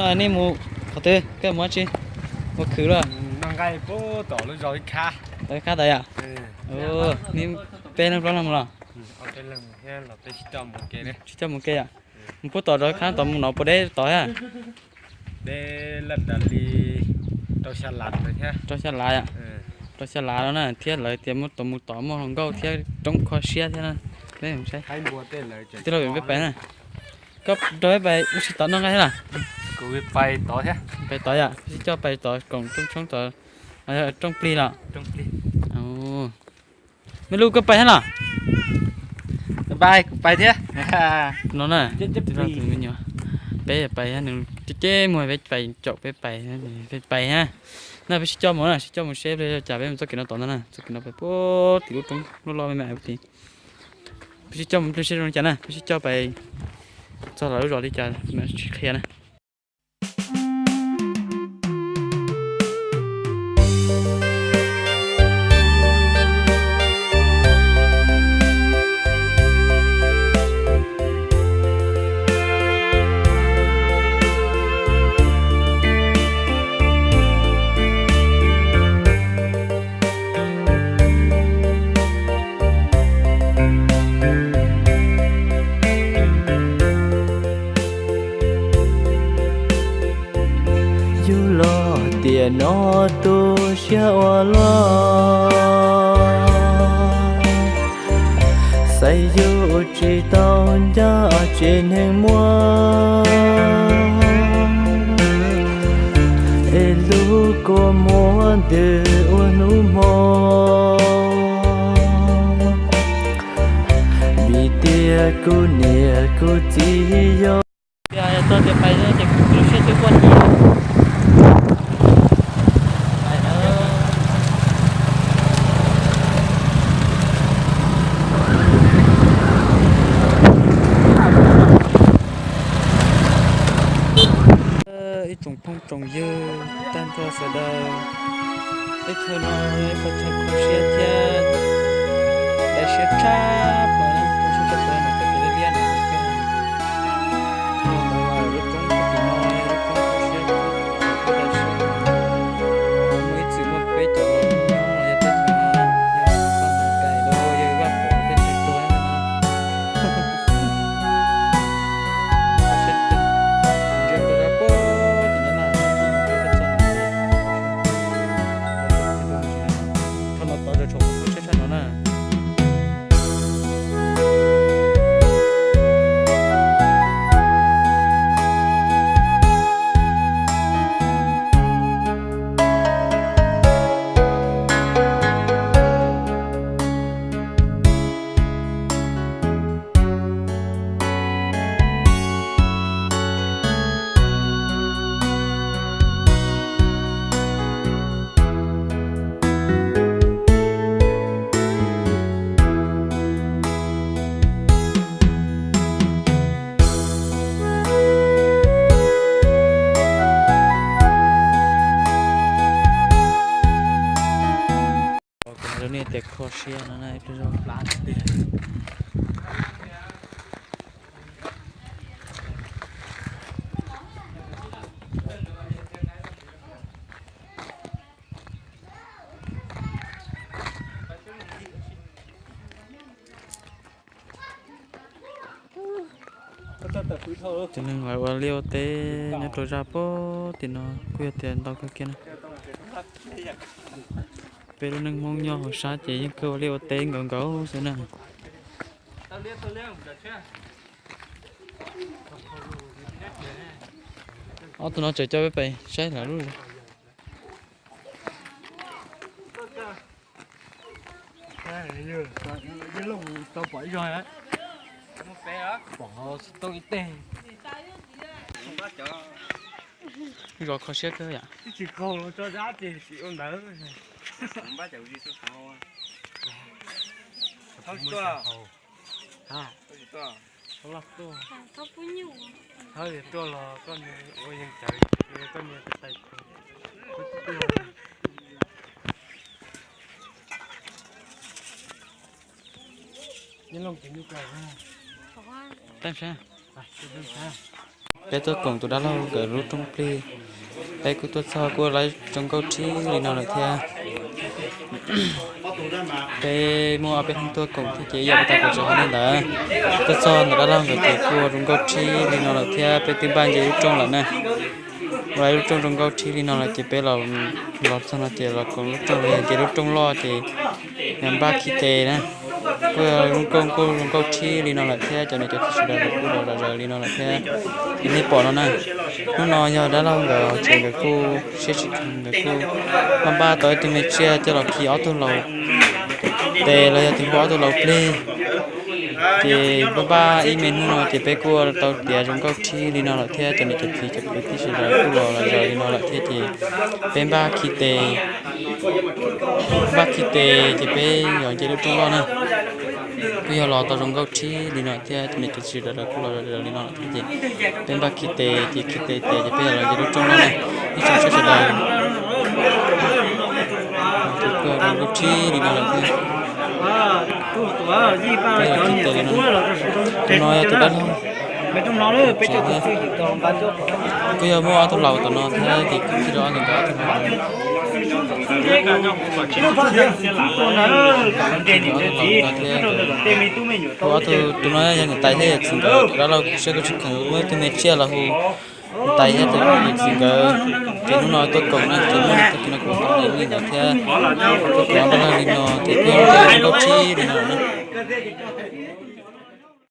Nej mus qhov twg, koj mus dab tsi? Mus khwv los? Noj nqaij pub tom lub zos ib khab. Tom ib khab tod yom? Nej peb leeg plaub leeg mus los? Sib coj mus ke yom? Mus pub tom rau ib khab tod mus no puas deb tod thiab? Deb li rau xya lav yom? Rau xya lav no na, thiab lawv tias muaj tau mus tod muaj hluas nkauj thiab roob kho siab thiab na. Peb mus saib. Tij laug, peb pais na. Koj nrog peb pais ua si tom noj nqaij thiab los? Pais tod yom? Peb sib coj pais tod koom rooj tshoob tod, rooj plig los? Me lub, koj pais thiab los? Kuv pais thiab. No na, tus me nyuam, peb pais, nws ceb ceb muag peb pais caum peb pais, peb pais na. Na peb sib coj mus na, sib coj mus seb pliag zoo cas peb mus txoj kev no tod ntag na, txoj kev no pais puag tim lub roob loj loj me me tid. Peb sib coj mus pliag seb zoo li cas na, peb sib coj pais txog lawv lub zos li cas mam tsis qhia na. Yug los tiam no tu siab ua luaj, xaiv yug tsis tau ncaj tsev neeg muaj, es lub kua muag ntws ua hnub hmo, vim tias kuv niam kuv txiv yog. Yog txog tias pais ces lub siab twb quaj cia. Ib tsoom phooj tsoom ywg tag nrho sawv daws, ib txhia no ib qho chaw kho siab thiab daim siab tshaj plaws na, kho siab tshaj plaws ntawm txoj kev liab liab no. Thaum lub roob tim no, lub roob kho siab, muaj ib txwm muaj peb cov laus nyob los yog tej thaum no, yog Vaj Pov Kais los yog Vaj Pov tej thaum tuag no. Kho siab, ntsia rau rau puag tim no na, ntsia rau txog no. Thaum no tod tseem tshuav kho siab tshaj no na. Kuv hais rau nej tias kho siab no na, ib pliag zog plab tiag. Tus neeg lawv ua liaj ua teb nyob rau zaj puag tim no kuj yog tias ntau kawg kiag na. Peb lub neej Hmoob nyob hauv sab ces yeej kawg ua liaj ua teb nkaus nkaus xwb na. Ob tug no tseem coj peb pais saib lawv lub zos. Pom xov tooj ib teg. Zos kho siab kawg yom. Tsis kho los tso dab ces tsis ua ntawd. Tuaj los koj niag ua yeej cawv, koj niag tais tais. Nyob Looj Ceeb Nyuj Kaus na. Peb saib. Peb tuaj koom tus dab laug nkawd lub rooj plig, peb kuj tuaj txog kuj lawv zoo nkauj rhib li no lawm thiab. Peb muaj ob peb hnub tuaj koom thiab ces ib yam li kuv tau hais nej ntawd, tuaj txog ntawm dab laug nkawd ces kuj zoo nkauj rhib li no lawm thiab peb twb npaj nce lub rooj lawm na. Lawv lub rooj zoo nkauj rhib li no lawm ces peb los, los txog no ces los koom lub rooj los yog nce lub rooj loj ces yog npaj khi tes na. Kuj yog zoo nkauj, kuj zoo nkauj rhib li no lawm thiab cov niam cov txiv sawv daws los kuj los zom zaws li no lawm thiab. Ces nej pom no na, hnub no yog dab laug nkawd tsev nkawd kuj siab tsis kheev nkawd kuj npaj npaj tau ib tug me tsiaj coj los khi ob tug laus tes los yog tias hu ob tug laus plig. Ces npaj npaj ib me hnub no ces peb kuj tau tiav zoo nkauj rhib li no lawm thiab cov niam cov txiv cov kwv tij sawv daws kuj los zom zaws li no lawm thiab ces peb npaj khi tes, npaj khi tes ces peb yog nce lub rooj loj na. Kuj yog los tau zoo nkauj rhib li no thiab cov niam cov txiv sawv daws kuj los zom zaws li no lawm thiab ces peb npaj khi tes ces khi tes tiav ces peb yog los nce lub rooj loj na. Ib tsoom saib sawv daws, kuj zoo nkauj rhib li no lawm thiab. Peb los khi tes li no. Tus no yog tus dab laug, kuj yog muaj ob tug laus tom no thiab ces kuj khi rau ob tug laus, ob tug laus. Hu ob tug, tus no yog niam tais thiab yawm txiv nkawd, tus dab laug saib kuj tsis kheev muab ib tug me tsiaj los hu niam tais thiab yawm txiv nkawd. Ces hnub no tuaj koom na ces muaj tag kis no kuv tau hais nej ntawd thiab, tuaj koom dab laug li no ces kuj zoo nkauj rhib li no na.